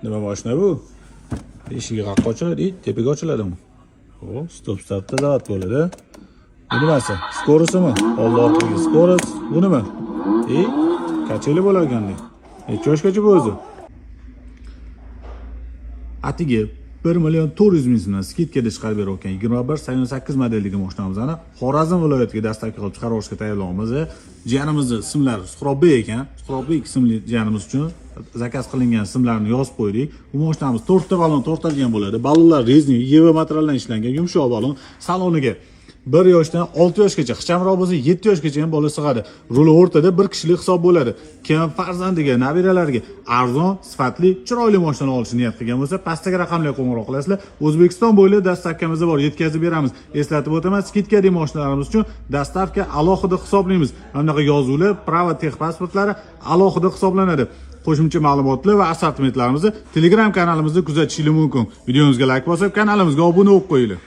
Nima mashina bu? Eshigi qayoqqa ochiladi? Tepaga ochiladimi? O, стоп старт da zavod bo'ladi. Bu nimasi? Скорость imi? Oldi orqaga скорость. Bu nima? E, качели bo'lar ekanda. Necha yoshgacha bu o'zi? Atigi 1 million 400 ming so'mdan скидка da chiqarib berayotgan 21 88 modeldagi mashinamizni Xorazm viloyatiga доставка qilib chiqarib olishga tayyorlayapmiz. Jiyanimizni ismlari Suhrobbek ekan. Suhrobbek ismli jiyanimiz uchun заказ qilingan ismlarni yozib qo'ydik. Bu mashinamiz to'rtta balon tortilgan bo'ladi. Balonlar резина, EVA materialdan ishlangan, yumshoq balon. Saloniga 1 yoshdan 6 yoshgacha, ixchamroq bo'lsa 7 yoshgacha ham bola sig'adi. Ruli o'rtada, bir kishilik hisob bo'ladi. Kim farzandiga, nabiralariga arzon, sifatli, chiroyli mashina olishni niyat qilgan bo'lsa, pastdagi raqamlarga qo'ng'iroq qilasizlar. O'zbekiston bo'ylab доставка miz bor, yetkazib beramiz. Eslatib o'taman, скидка li mashinalarimiz uchun доставка alohida hisoblaymiz. Mana bunaqa yozuvlar, права, texpasportlari alohida hisoblanadi. Qo'shimcha ma'lumotlar va assortimentlarimizni Telegram kanalimizda kuzatishingiz mumkin. Videomizga like bosib, kanalimizga obuna bo'lib qo'yinglar.